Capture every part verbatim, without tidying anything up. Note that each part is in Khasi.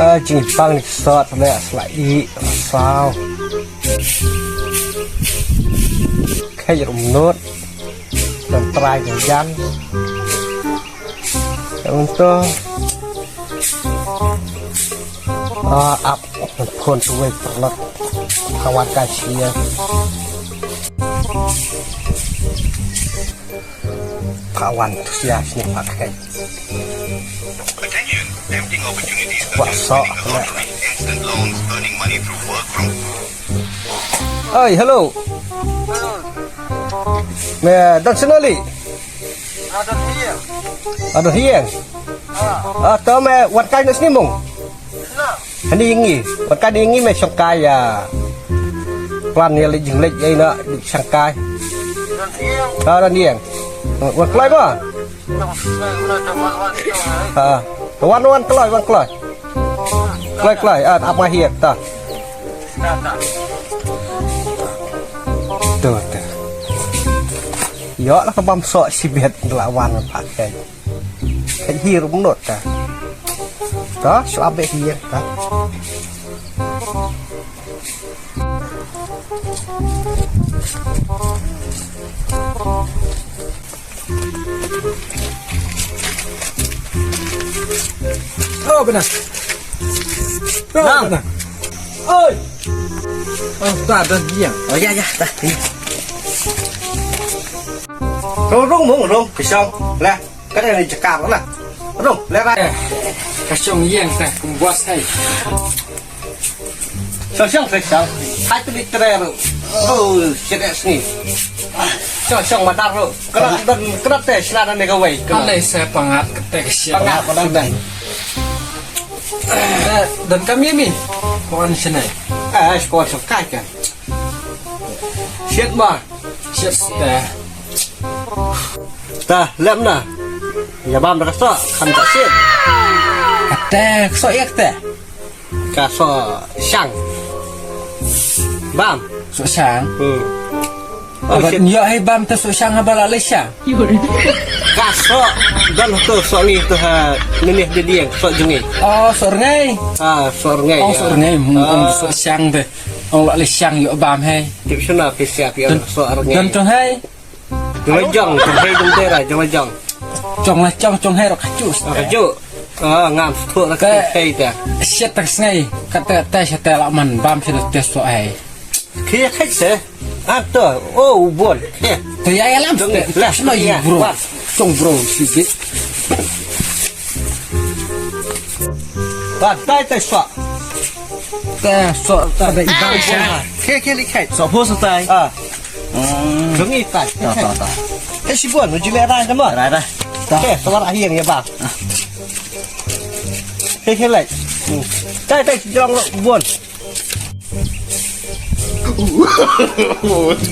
Ah, jingpang ni sot le sla i saw. Kei rum not. Dan trai jan. Yang to. Ah, ap phone tu wei perlot. Kawan kasih. Kawan tu sia sini pakai. Wah, sok, instant loans, earning money through work from Oi, hello. Me don sini li. Adon hiang. Adon hiang. Ah, to me wan kai na sini mung. Hani ngi, wan kai ngi me shong kai ya. Plan ya li jing lek ya ina shong kai. Adon hiang. Wan kloi ba. Ha. Wan wan kloi wan kloi. Kloi kloi ah ap ma hiek ta. Tu tu. Yo la ka bam sok sibet la wan pakai. Ka hir mnot ta. Ta sua be hiek ta. Oh, benar. Oh, benar. Oi. Oh, ta don hiang. Oh ya ya, ta. Rong rong mung rong pisang. Lah, ka dei ni cakar lah. Rong, leh rai. Ka shong hiang ta kum bos hai. Shong shong shong shong. Hai tu liter ru. Oh, shit es ni. Shong shong madar ru. Kena dan kena te sila dan nega wei. Alai sa pangat kete ka shit. Pangat pangat dan. Dan kami mi. Kawan sini. Eh, kawan sekai kan. Shit ma. Shit te. Ta lem na. Ya bam da ka sok kan ta shit. Kete ka sok ya kete. Ka sok shang. Bam. Sok shang. Hmm. Oh, shit. Yo hai bam ta sok shang haba la le shang. Ka sok dan tu sok ni tu ha ni ni di dieng sok jungi. Oh, sok ngai. Ah, sok ngai. Oh, sok ngai. Hmm, sok shang de. Oh, la le shang yo bam hai. Tip shana pisiak ya sok ngai. Dan tu hai. Jong la jong, jong hei jong tera, jong la jong. Jong la jong, jong hei ro kaju. Ah, kaju. Ah, ngam sthuk la ka hei ta. Shet tak sngai, kata ta shet la man bam shet te so hei. Kia khet se. Ah, to. Oh, bon. Te ya ya lam. Jong la sno yi bro. Jong bro si bit. Ba tai tai so. Te so ta da i bang sha. Ke ke li kai. So pho so tai. Ah. Jong i tai. Ta ta ta. Te si bon ji le rai da ma. Rai rai. Ke so ra hiang ya ba. Ke ke lai. Tai tai jong bon.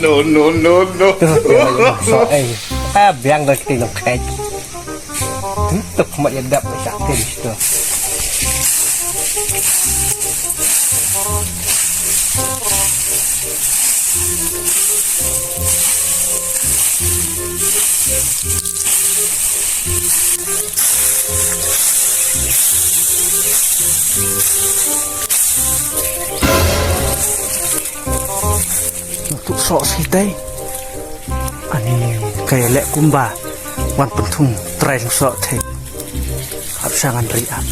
No no no no. So eh. Ah biang da ki no kai. Tuk mat ya dap sa tin sto. Tuk sok si dei. Ani kai lek kumba wan pentung trai sok thei. Ap sangan ri ap.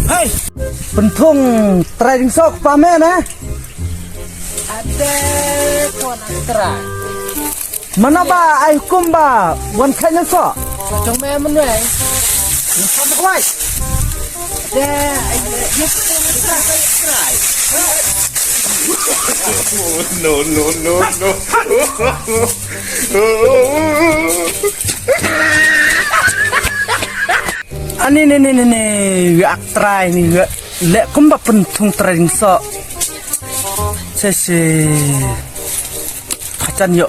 Hai, pentung trai dingsok pamen eh. Ade kon trai. Mana ba ai hukum ba wan khlaiñ na soh. Jong me mynwe. Ni sam kwai. De ai ni trai. No no no no. Ani ni ni ni ni wi ak trai ni wi leh kumba pynthung trai ning soh. Sese. Pachan yo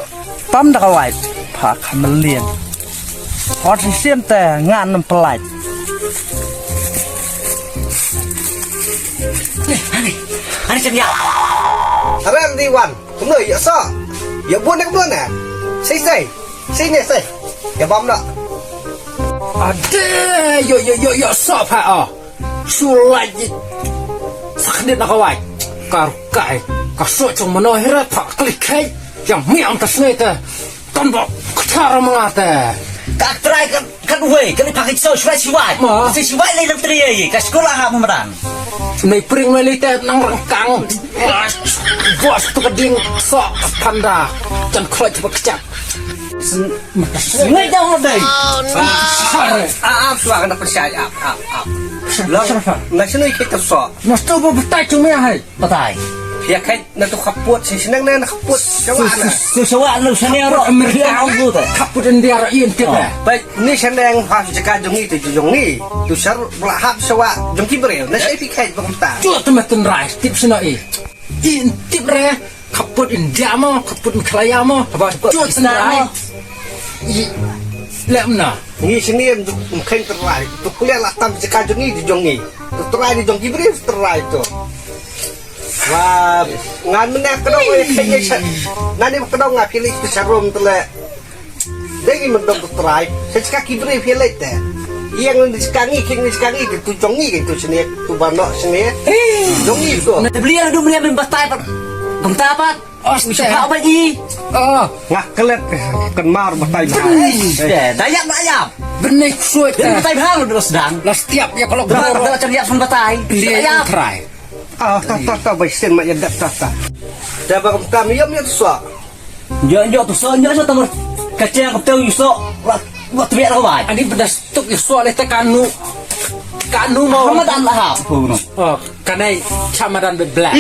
pam da ka wai pha ka melian. Hot shisien te ngan ym pynlait. Ani, ani, ani, cem ya. Arem di wan. Kumno ya sa? Ya bun nak bun na. Sei sei. Sei ne sei. Ya bam na. Ade, yo yo yo yo sa pha ah. Sulai ji. Sakdit na kawai. Kar kai. Ka so chong mano hira pha klik kai. Yang miang ta sngai ta. Kan ba kthar ma nga ta. Ka trai kan kan wei kan pha ki so sulai siwai. Ma. Si siwai lai lam tri ai. Ka sekolah ha ma madan. Nei pring mai lai ta nang rengkang. Bos tu ka ding so panda. Kan khloi ba kchak. Ngai dang dai. Ah, ah, suwa kan pha sai. Ah, ah, ah. Lo. Na sini kita so. Mas tu ba batai tu me hai. Batai. Ya kai na tu khaput si senang na khaput. Sawa na. Su sawa na sana ro. Amerika. Khaput India ro in tip eh. Baik, ni senang ha jaka jong i tu jong i. Tu sar bla hap sawa jong ki breu. Na sai pi kai bang ta. Tu tu matun rai tip sino i. In tip re. Khaput India mo, khaput Meghalaya mo. Khaput tu Pakistan rai mo. I lem na. Ni sini em tu mungkin terai. Tu kuliah lah tam jaka jong i jong i. Tu terai ni jong ki breu terai tu. Wah, ngan mena kedong ya kayaknya. Ngan ni kedong ngah pilih tu sarum tu le. Dei ngi mendong tu trai. Sa jaka ki breu phi leit te. Ïa ngi jaka ngi ki ngi jaka ngi tu jong ngi tu sini tu banok sini. Jong ngi tu. Na beli adu beli men batai pat. Bang ta pat. Os te. Apa ni? Oh. Ngah kelet kan mar batai. Dayap dayap. Benih suit. Batai bang lu sedang. Lah setiap ya kalau dah dah cari sun batai. Dia yang try. Ah, ta ta ta bai sen ma ya dap ta ta. Dah bang tam yam ya sa. Njo njo tu so njo so tamar kacang kepteu yu so. Wa wa tu ya rawai. Ani pedas tuk yu so le te kanu. Kanu mau. Ramadan lah ha. Oh, kanai Ramadan be black.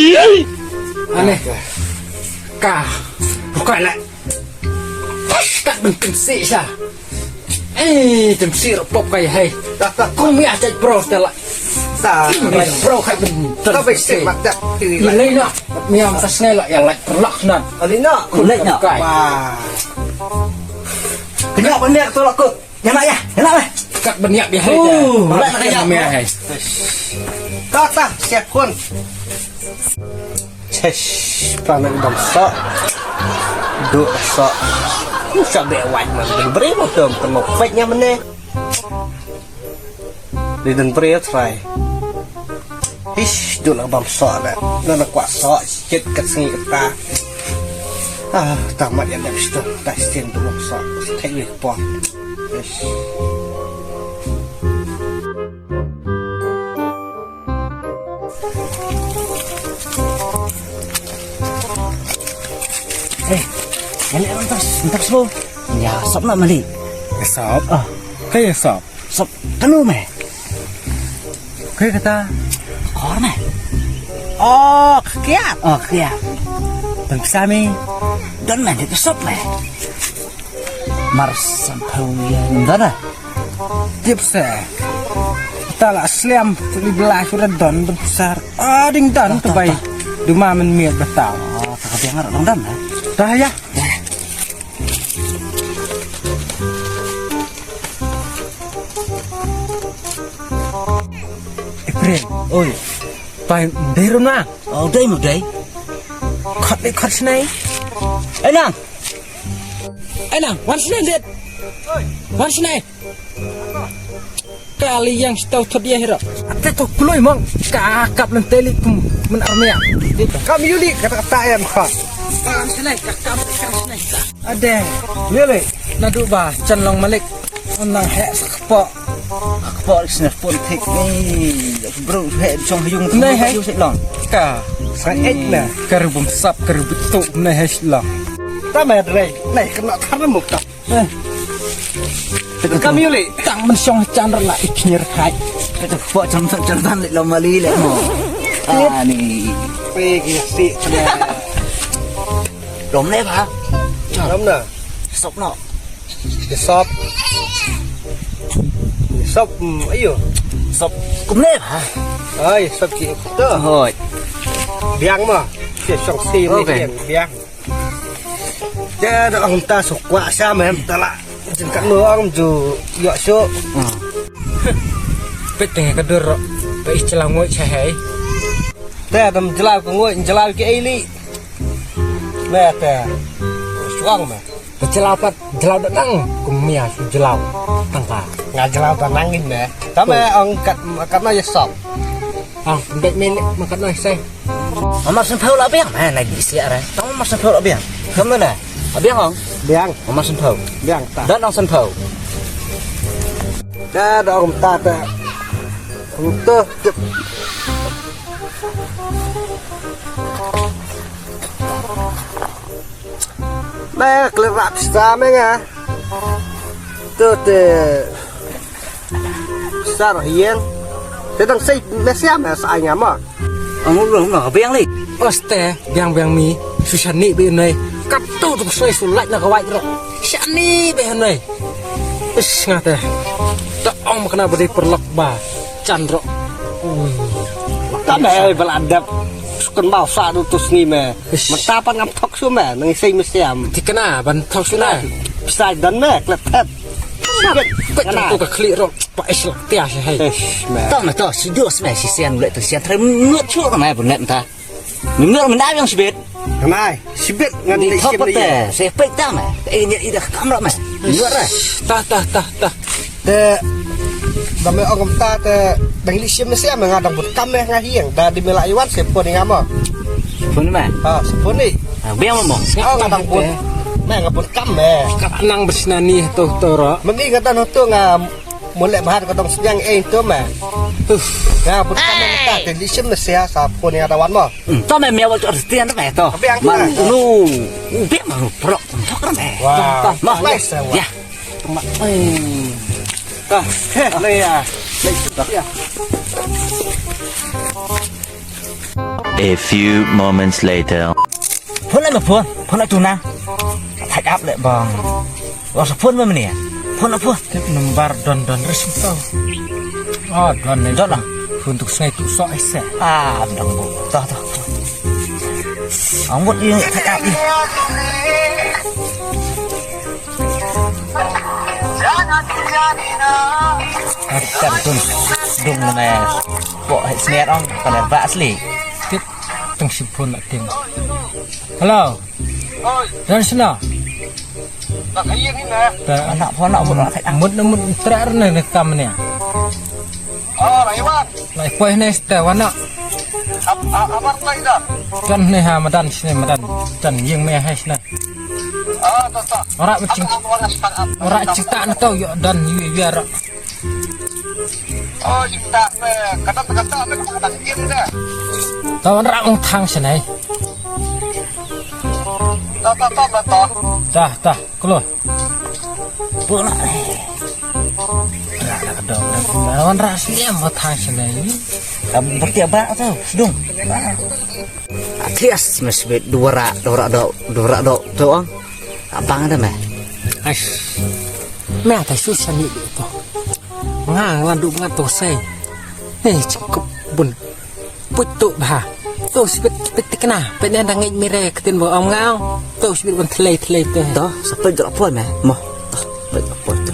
Ani ka bukai le. Pas tak bentuk si sa. Eh, tem si ro pop kai hai. Dah dah. Kung mi aja bro tela. Dah. Bro kai bentuk. Dah bai si mak dah. Ni lai na. Mi am tas ngai la ya lai perlak nan. Ali na. Lai na. Wah. Kena apa ni tu laku? Ya mak ya. Ya mak. Kak beniak dia hai. Oh, lai na ya. Mi hai. Dah dah siap kun. Chesh, pa na dam sa. Du sa. Sa be wai man du bre mo tum tum mo pet nya mene. Di den bre try. Hish, du la bam sa na. Na na kwa sa, shit kat sngi kata. Ah, tamat ya dam sto. Ta stin du sa. Kai wi pon. Yes. Eh, balik lang tas, tas ko. Ya, sop na mali. Sop? Ah. Kaya sop? Sop, kanu me. Kaya kata? Kor me. Oh, kiat. Oh, kiat. Bang sami. Don me, itu sop me. Mar samphaw ïa don ah. Tip se. Ta la sliam tu li bla shu da don don sar. Ah, ding don tu bai. Duma men miet bata. Oh, ta ka biang dong don eh. Ta ya. April. Oi. Pai dei runa. Oh, dei mo dei. Khot dei khot snai. Eh nang. Eh nang, wan sini dit. Wan sini. Kali yang stau thot dia hero. Ate to kuloi mong. Ka kap nan teli kum men armea. Kam yuli kata kata em khot. Wan sini ka kam ka sini. Ade. Yuli. Nadu ba chan long malik. Nang he sakpo. Sakpo sini pun thik ni. Bro he chong yung tu. Nai he. Sik long. Ka. Sang ek na. Karu bum sap karu bitu nai he sik long. Ta me dre. Nai kena thar muk ta. Eh. Kam yuli. Tang men shong chan ra la ikhnir khai. Kata pok cham cham cham tan le lo mali le mo. Ani. Pe ki si. Lom le ba. Lom na. Sop no. Sop. Sop ayo. Sop kumne ba. Ai sop ki to. Hoi. Biang ma. Ki shong si ni biang. Ja da ong ta su kwah sha mem ta la. Jin kat no ang ju yok suk. Pet teng ka dur. Ba i jela ngoi cha hei. Te dam jela ka ngoi jela ki ei li. Me te. Suang me. Te jela pat jela da nang kumia su jela. Tangka. Nga jela da nang in me. Tame ang kat kat na ya sok. Ang bek me ma kat na sai. Amar sempau la biang, eh, na di siar, eh. Tang amar sempau la biang. Kamu na, biang ong. Biang. Amar sempau. Biang ta. Dan ong sempau. Da da ong ta ta. Untuk. Ba kle rap sa me nga. Tu te. Sar hieng. Te dang sei me siam me sa nga ma. Ang lu ma biang li. Oste biang biang mi. Su shani be nei. Kap tu tu sei su lait na ka wai ro. Shani be nei. Is nga te. Ta ong ma kana ba dei perlok ba. Chan ro. Ta me bala dap. Sukan bau sa du tu sngi me. Mata pan ngam thok su me nang sei me siam. Tikna ban thok su na. Sai dan me klet thet. Klet tu ka khli ro pa is lak tia se hai. Tong na to si dos me si sian le tu sian tre ngut chu na me bunet ta. Ngut me na yang sibit. Kanai sibit ngan ni thok sim te. Se pek ta me. Eh ni ida kamera me. Ngut re. Ta ta ta ta. Te da me ong kumta te dang li sim ne sia me nga dang bun kam me nga hieng da di me la iwan se pon nga mo. Pon me. Ha se pon ni. Biang mo. Nga dang bun me nga bun kam me. Kat nang bersina ni tu tu ro. Meni nga dang tu nga mulai bahan ka dong siang eh tu me. Nga bun kam me ta te li sim ne sia sa pon nga da wan mo. To me me wa chor tian me to. Biang nu. Biang mo pro. Tok me. Wah. Mo. Ya. Mak ai. Ah, heh, lei ya. Lei sudah ya. A few moments later. Phone le phone, phone tu na. Thak ap le bang. Wa sa phone me menia. Phone phone. Tip number don don ris to. Oh, don ne. Don lah. Phone tu sngai tu sok ese. Ah, dang bu. Toh toh. Ang mut ing thak ap. Kan tung dung ne. Pok hai sniat ong kan ba asli. Tip tang sibun la ting. Hello. Oi. Dan sina. Tak ayen ni na. Anak pun nak buat. Mut na mut trer ne ne tam ne. Oh, Raiwan. Lai poi ne sta wana. Amar lai da. Kan ne ha madan sine madan. Dan ying me hai sine. Ah, ta ta. Ora bicing. Ora cita na tau yo dan yu yu ora. Oh, cita me. Kata kata me kata ying da. Tawan ra ong thang sine. Ta ta ta ta. Ta ta. Klo. Pula. Ra ka dong. Lawan ra siem ba thang sene. Am berti ba tu. Dung. Atias mes bet dua ra, dua ra do, dua ra do tu ang. Abang ada meh. Ais. Meh ta susah ni tu. Nga ngan du nga tu sei. Eh, cukup bun. Put tu bha. Tu sibit pit tikna. Pit ne dang ngit mire ketin bo am ngau. Tu sibit ban thlei thlei tu. Tu, sa pit drop pol me. Mo. Tu, pit drop pol tu.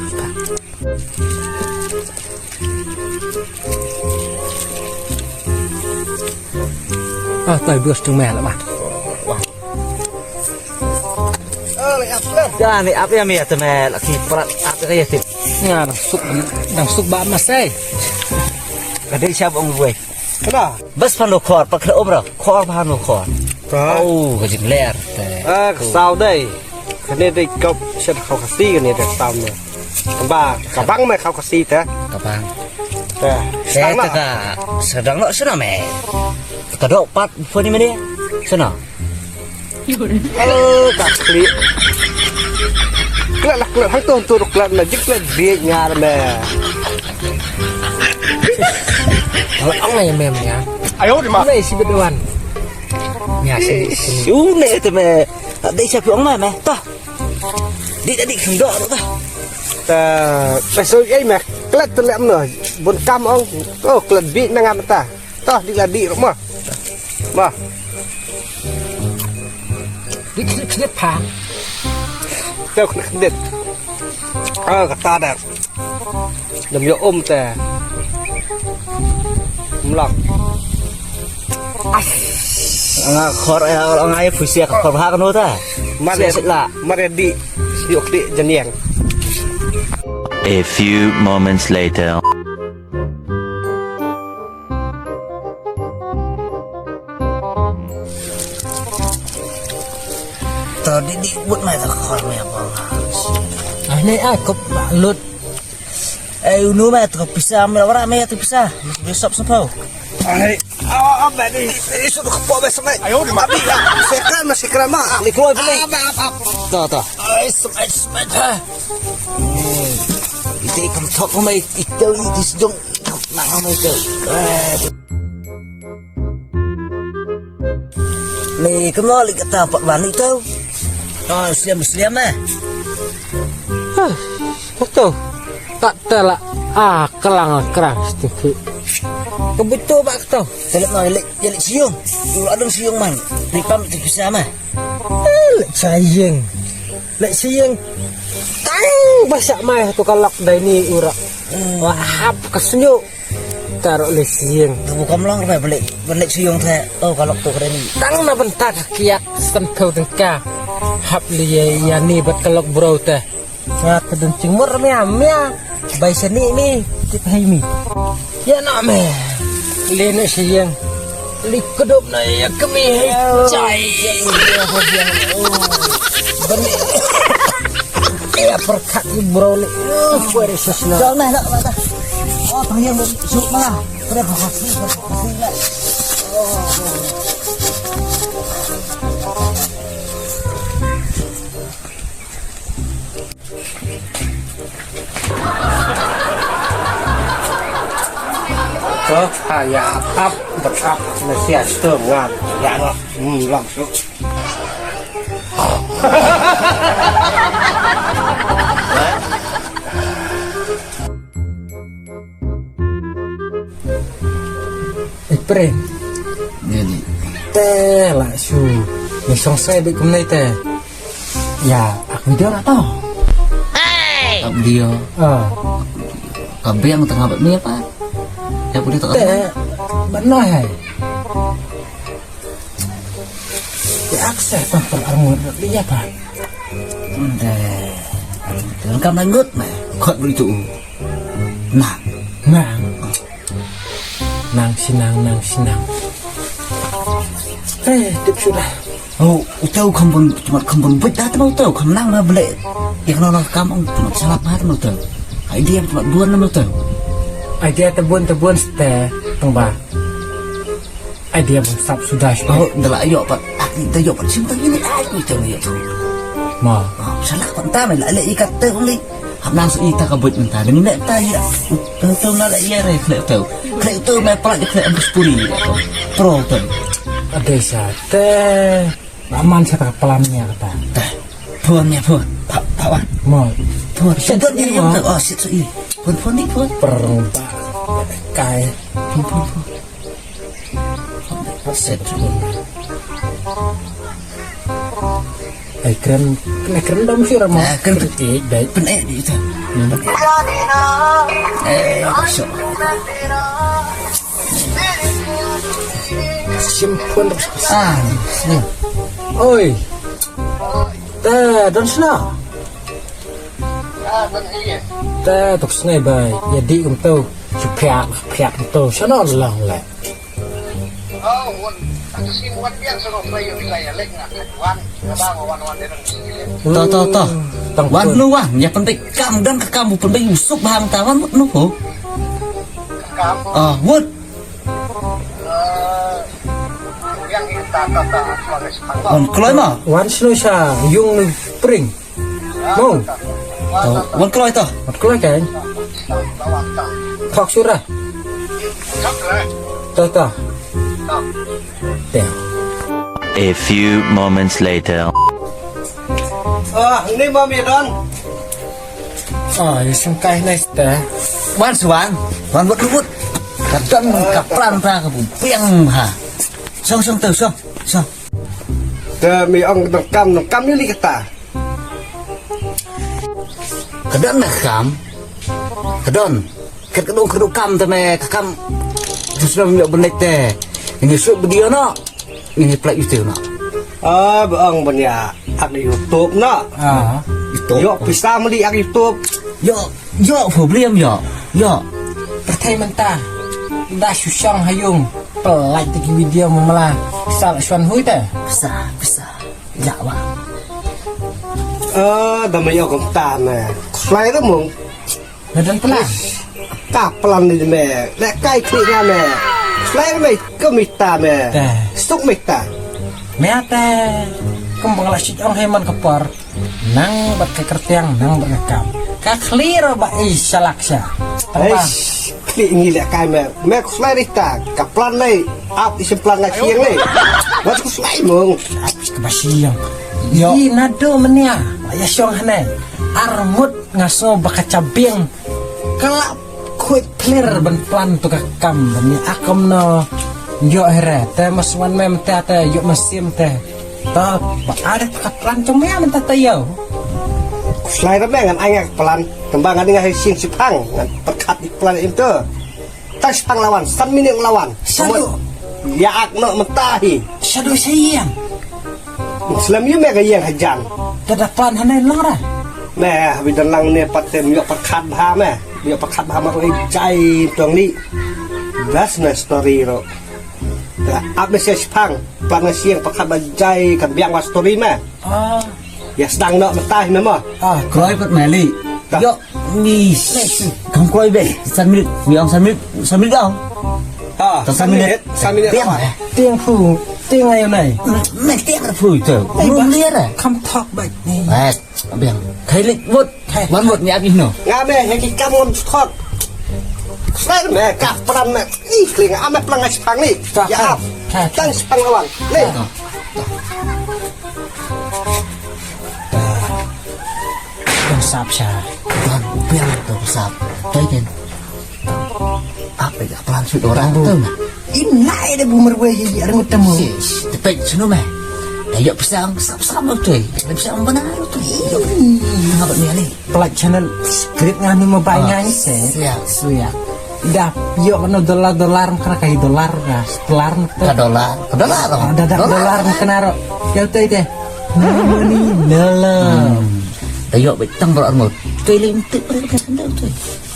Ah, tu bios tu me la ba. Wah. Ka ni ap ya mi ate me la ki prat ap ka ya tip. Nga dang suk dang suk ba ma sei. Ka dei sha bong wei. Kena. Bas phan lo khor pa kena obra khor phan lo khor. Oh ka jingler te. Ah ka sau dei. Kene dei kop shen khau kasi kene dei sau ne. Ba ka bang me khau kasi te. Ka bang. Te. Te ka sedang lo sena me. Ka dok pat phone ni me ni. Sena. Ơ ka kli. Klet lah klet hang tu tu klet na jik klet biek nga me. Kalau ang ngai mem ya. Ayo di ma. Ngai si beduan. Ya si. Su ne te me. Dei sa pi ong me me. Toh. Di di khang do toh. Ta peso ei me. Klet te lem no. Bun kam ong. Oh klet biek na nga mata. Toh di la di mo. Mo. Di khnit khnit pha. Toh khnit khnit. Ah, kata dah. Dam yo um te. Mlak. Nga khor, eh, nga ya puisi ka khor ha kano ta. Mare, mare di. Yok di jeniang. A few moments later. To di di but mai ta khor mai apa. Ah, ni ah, kop lut. Eh, unu mai ta pisa, mai wara mai ta pisa. Besok sepau. Ai, ah, ah, mai ni, ni sudah kepo besok mai. Ayo, di mati ya. Sekran, masih kran mah. Ni keluar beli. Ah, ah, ah. To, to. Ai, semai, semai, ha. Ite kam thok mai, ite ni di sejong. Nang mai ite. Ni kemno li kata pat bani tu. Oh, siam siam eh. Hah, kata. Tak tela. Ah, kelang kerang setingki. Kebetul bak kata. Telet no, telet, telet siung. Dulu ada siung man. Ni pam tu bisa mah. Eh, lek sayang. Lek sayang. Tang basak mai tu kalak dai ni ura. Wah, hap kesenyuk. Taruh lek sayang. Tu bukan melong ke balik, balik siung te. Oh, kalak tu keren ni. Tang na bentak kiak sentau tengka. Hap li ya, ya ni bat kalak bro te. Nga ka don jingmut mia mia. Bai sani mi tip hai mi. Ya na me. Le na siyang. Li kudup na ya kami hai chai. Bani. Ya perkat ni bro ni. Very sesna. Jol meh nak mata. Oh, tang yang suk malah. Pada kasih kasih. Ko ha ya ap bet ap na sia stem ngan ya no. Hmm, langsung. Ipren. Jadi. Te la shu. Ni song sai bik kumnai te. Ya, aku dia nggak tahu. Hey! Aku dia. Ah. Kabeng tengah bat ni apa? Ya boleh tak? Te. Benar hai. Te akse pang pang arngut dia apa? Te. Tengah kam langut meh. Kot beri tu. Nah. Nah. Nang sinang, nang sinang. Eh, tip sudah. Oh, utau kham bun, cuma kham bun buit dah tama utau kham nang na bele. Ya kena nang kam ong cuma salap ha tama utau. Idea cuma buan nama utau. Idea tebun tebun ste tengba. Idea bun sap sudah. Oh, dala ayo pat. Aku dah yo pat sim tang ini ai utau ni utau. Ma. Salah pat tam la le ikat te ong li. Hap nang sa ita ka buit mynta. Dang ine ta ïa. Tang tang na la ïa re khlek tau. Khlek tau me pala ïa khlek ambus puri ïa tau. Pro tau. Ade sa te. Aman sa ta plan ïa kata. Te. Phone ïa phone. Pa pa wan. Mo. Phone. Sa don ïa mo. Oh sit sa i. Phone phone ni phone. Per ba. Kai. Phone phone phone. Set. Ai kren, kren kren dam sira mo. Ah, kren. Kren ti dai. Pen eh di ita. Eh, so. Simpun. Ah, sini. Oi. Ta don sna. Ta tok snai bai. Ya di kum tu. Supyak, supyak tu. Sana lang le. To to to. Wan nu wan, ïa pynbeit kam dang ka kam u pynbeit u suk bha ta wan mut nu ko. Ah, mut. Wan kloi ma. Wan snu sha yung nu pring. Mo. To, wan kloi to. Wan kloi kan. Thok sura. To to. Te. A few moments later. Ah, ni mami don. Ah, ya sengkai nice te. Wan suan, wan wut wut. Ka don ka plan ta ka bu piang ha. Song song tu song song. Te mi ong dengkam dengkam ni li kata. Ka don na ka kam. Ka don. Kat ka dong ka dong kam te me ka kam. Just na me benek te. Ini shoot video no. Ini play YouTube no. Ah, bang banya ak YouTube no. Ah. YouTube. Yo pisa meli ak YouTube. Yo, yo problem yo. Yo. Pertai menta. Da susang hayung. Pelai tiki video memela. Sal suan hui te. Pisa, pisa. Ya wa. Eh, da me yo kumta me. Kuslai tu mung. Ngedan pelan. Ka pelan ni me. Lek kai klik nga me. Kuslai me kumita me. Te. Stuk mita. Me ate. Kum bangla sit ong heman kepor. Nang bad ka kertiang, nang bad ka kam. Ka clear ba i salak sha. Tengba. Eish, klik ngi lek kai me. Me kuslai rita. Ka pelan lei. Ap isim pelan nga siang lei. Wat kuslai mung. Ap ka ba siang. Yo. I nado menia. Ya siang hane. Armut ngaso baka cabing. Kala khuid clear ban plan tu ka kam ban ni akom no. Yo here te mas wan mem te te yo masim te. Ta ba ada ka plan tu mem te te yo. Kuslai ra me ngan ai nga plan kembang ngan ngai sing sipang ngan perkat di plan itu. Tang sipang lawan, san minit lawan. Sadu. Ya ak no mentahi. Sadu sayang. Selam yu me ka ïeng hajan. Tada plan hane lang ra. Me, bi dan lang ne pat tem yok pakat bha me. Yok pakat bha ma roi jai tong ni. Das na story ro. Ya, ap me se spang. Plan na siang pakat ba jai kan biang wa story me. Ah. Ya sedang nok mentah me mo. Ah, kroi pat meli. Yok. Ni. Kam kroi be. San minit. Wi ong san minit. San minit ong. Ah, san minit. San minit. Tiang. Tiang fu. Tiang ayo nai. Me tiang fu tu. Belum dia dah. Kam talk baik ni. Eh, biang. Kai lik wut. Wan wut ni abis no. Nga me heki kam ngon talk. Sai me ka peran me. Ih, kling ame pelang ngai sepang ni. Ya ap. Tang sepang lawan. Ni. Dong sap sha. Dong biang dong sap. Dai den. Apa ya pelan sut orang tu. Im lai de bumer we ye ye ringut temu. Tepek sunu me. Dai yok pisang sap sap tu. Dai pisang benar tu. Ngapa ni ali? Pelat channel script ngani mo bai ngani se. Siap. Siap. Dah, yok no dolar dolar makna kai dolar gas. Dolar. Ka dolar. Ka dolar. Dah dah dolar makna ro. Ya utai te. Ni nela. Ayo betang bro armut. Keliling tik bro ka sendal tu.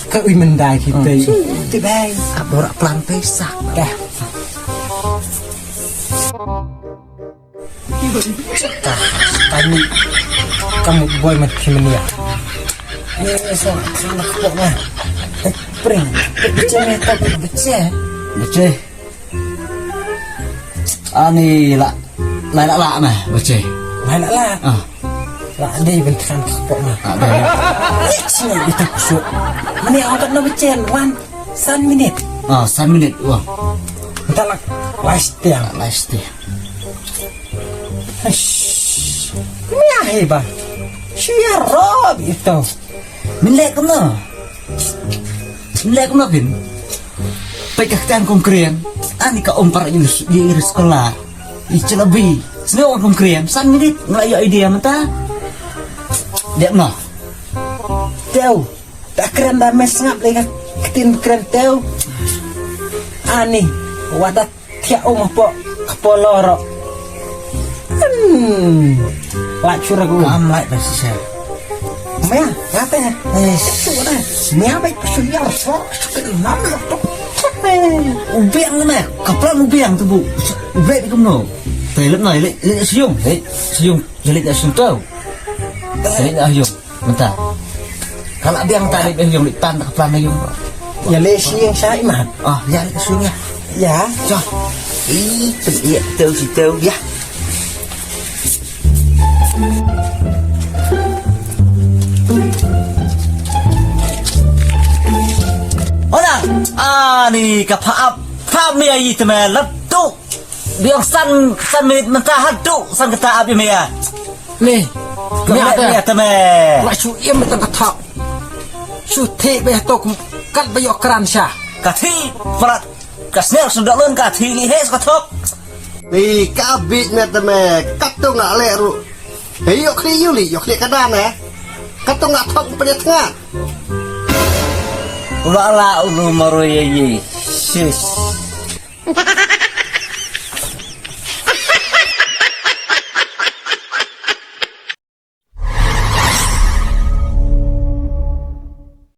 Ka ui mendai kita. Ti bai. Abor plan pesa. Dah. Ka, kani, kamu boy mat kimania. Ni so, sana kepok na. Pring, pece me tak pece. Pece. Ani la, la la la me, pece. La la la. Ah. La dei bentakan kepok na. Ah, dei. Sini itu kusuk. Mani angkat na pece, wan. San minit. Ah, san minit. Wah. Minta lak last ya. Last ya. Mia heba. Shia rob ito. Min lek no. Min lek no bin. Pai ka ktang kong krian. Ani ka om para yus yus kola. I chelabi. Sne ong kong krian. San minit. Ngla yo idea mata. Dek no. Teo. Ta kren da me sngap le ka ktin kren teo. Ani, wada tia um po, ka polo ro. Hmm. La chura gu. Kam lai ba sisa. Mea, ngate. Eh, sura. Mea ba suya so, suka nam lo to. Ubiang na me, kaplan ubiang tu bu. Ubiang di kumno. Telet na, le, le siung, le siung, le siung tau. Le siung. Mynta. Ka la biang ta leit ïa ka plan, ka plan ïa ka. Ïa leit sha ïing sha imat. Ah, ïa leit sha ïing ïa. Ïa. Jom. Ih, tu ïa tu si tu ïa. Ona, ani ka pha ap, pha ap mi ai te me la tu. Biang san, san minit mynta ha tu, san kata ap ïa me ïa. Ni. Ka ni ata. Ni ata me. Wa shu im tang ka thok. Shu thik be to kum kat ba yok kran sha. Ka thik prat. Ka snel shu dok lun ka thik li he ka thok. Ni ka bit me te me. Kat tu nga le ru. He yok khli yu li, yok khli ka dan eh. Ka tong nga thok pynïathngat. Ula la ulu maru ye ye. Sis.